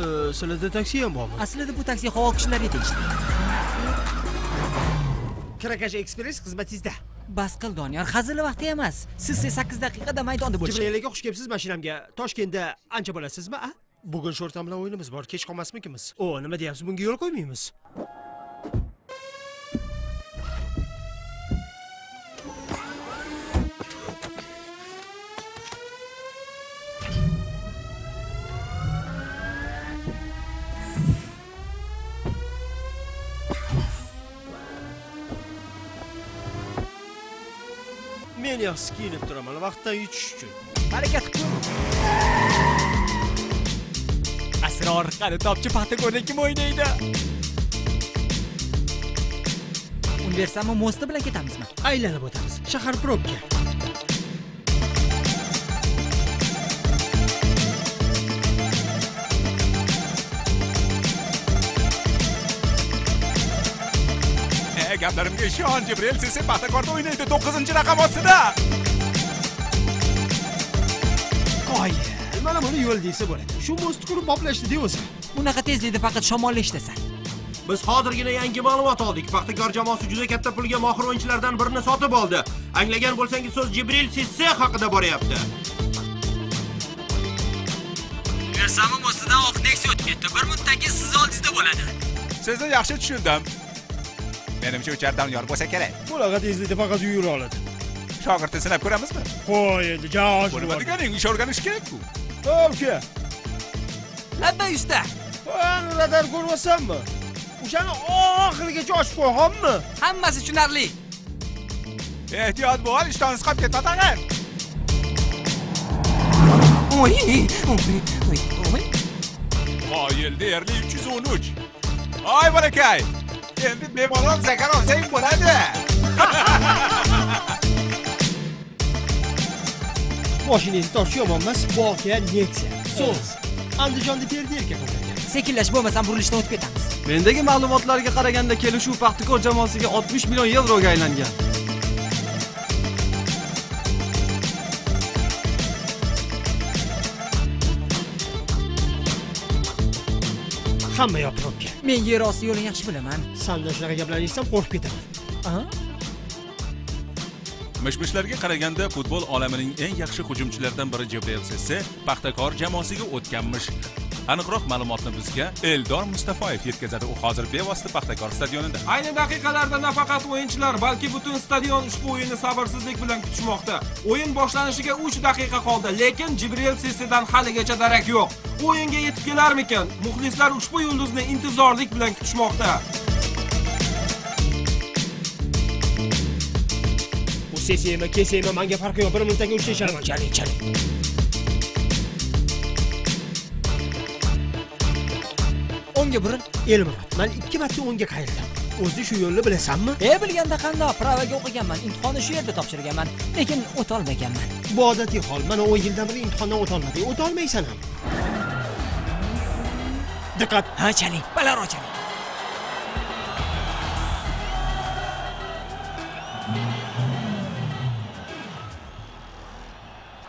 Sizlarda taksi ham bormi? Aslida bu taksi havo kishilarga tegishli. Kirakash Express xizmatingizda. Bas qil Doniyor, hazil vaqti emas. Siz 8 daqiqada maydonda bo'lish. Jibril aka, xush kelibsiz mashinamga. Toshkentda ancha bo'lasizmi, a? Bugun sho'rtan bilan o'yinimiz bor, kech qolmasmikimiz? O, nima deyapsiz? Bunga yo'l qo'ymaymiz. Men yaxshi kiyinib turaman, vaqtdan yutish uchun. Harakat qil. Asror, qani topchi Paxtakorda kim o'ynaydi? Universal mosti bilan ketamizmi? Aylanib o'tamiz. Shahar probka. Gaplarimga ishon, Jibril Sisse Paxtakorda o'ynaydi 9-raqam ostida. Qoyil, mana buni yo'l desa bo'ladi. Shu most qurib boplashdi o'zi. Bunaqa tezlikda faqat shamolni ishlasan. Biz hozirgina yangi ma'lumot oldik. Paxtakor jamoasi juda katta pulga mohir o'yinchilardan birini sotib oldi. Anglagan bo'lsangiz, so'z Jibril Sisse haqida boryapti. Universal mostidan oq Nexia o'tib ketdi. Bir minutdan keyin siz oldingizda bo'ladi. Sizni yaxshi tushundim. Menimcha uchar Doniyor bo'lsa kerak. Bunaqa tezlikda faqat yura oladi. Shogirdni sinab ko'ramizmi? Qo'y endi, josh. Bu nima deganing? Ish o'rganish kerak-ku. Uka. Labbay usta. Ana radar ko'ryapsanmi? O'shani oxirigacha ochib qo'yganmi? Hammasi tushunarli. Ehtiyot bo'l, ishtonsiz qolib ketma tag'in. Oy, oy, oy, oy. Qoyil deyarli 313. Oy barakay. Endi bemalol zakar olsang bo'ladi. Mashinangizni tortish yomon emas. Voqea Nexia. So'z. Andijonda perdelka to'plangan. Sekinlash bo'lmasam burilishdan o'tib ketamiz. Mendagi ma'lumotlarga qaraganda kelishuv Paxtakor jamoasiga 60 million yevroga aylangan. Hamma yoq probka. Men yer osti yo'lini yaxshi bilaman. Sandan shunaqa gaplarni eshitsam qo'rqib ketaman. Aha. Mishmishlarga qaraganda futbol olamining eng yaxshi hujumchilaridan biri Jibril Sisse Paxtakor jamoasiga o'tganmish. Aniqroq ma'lumotni bizga Eldor Mustafoyev yetkazadi. U hozir bevosita Paxtakor stadionida. Ayni daqiqalarda nafaqat o'yinchilar, balki butun stadion ushbu o'yinni sabrsizlik bilan kutishmoqda. O'yin boshlanishiga 3 daqiqa qoldi, lekin Jibril Sissedan haligacha darak yo'q. O'yinga yetib kelarmikan? Muxlislar ushbu yulduzni intizorlik bilan kutishmoqda. U Sissemi, Kesemi, menga farqi yo'q. Bir minutdan keyin uchta ishlaman. Chaling, chaling. O'ngga buril. Elmurod, men 2 marta o'ngga qayrildim. O'zi shu yo'lni bilasanmi? Bilganda qandoq, pravaga o'qiganman, imtihonni shu yerda topshirganman, lekin o'ta olmaganman. Bu odatiy hol. Mana 10 yildan beri imtihondan o'ta olmading. O'ta olmaysan ham. Diqqat! Ha, chaling, balaro chaling.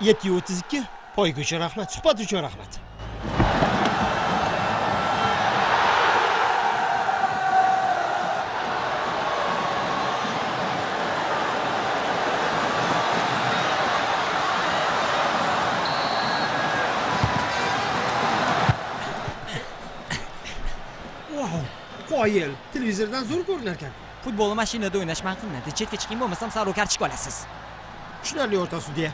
Yetti 32. Poyga uchun rahmat, suhbat uchun rahmat. Qoyil, televizordan zo'r ko'rinar ekan. Futbolni mashinada o'ynash man qilinadi. Chetga chiqing, bo'lmasam sariq kartochka olasiz. Tushunarli o'rta sudya.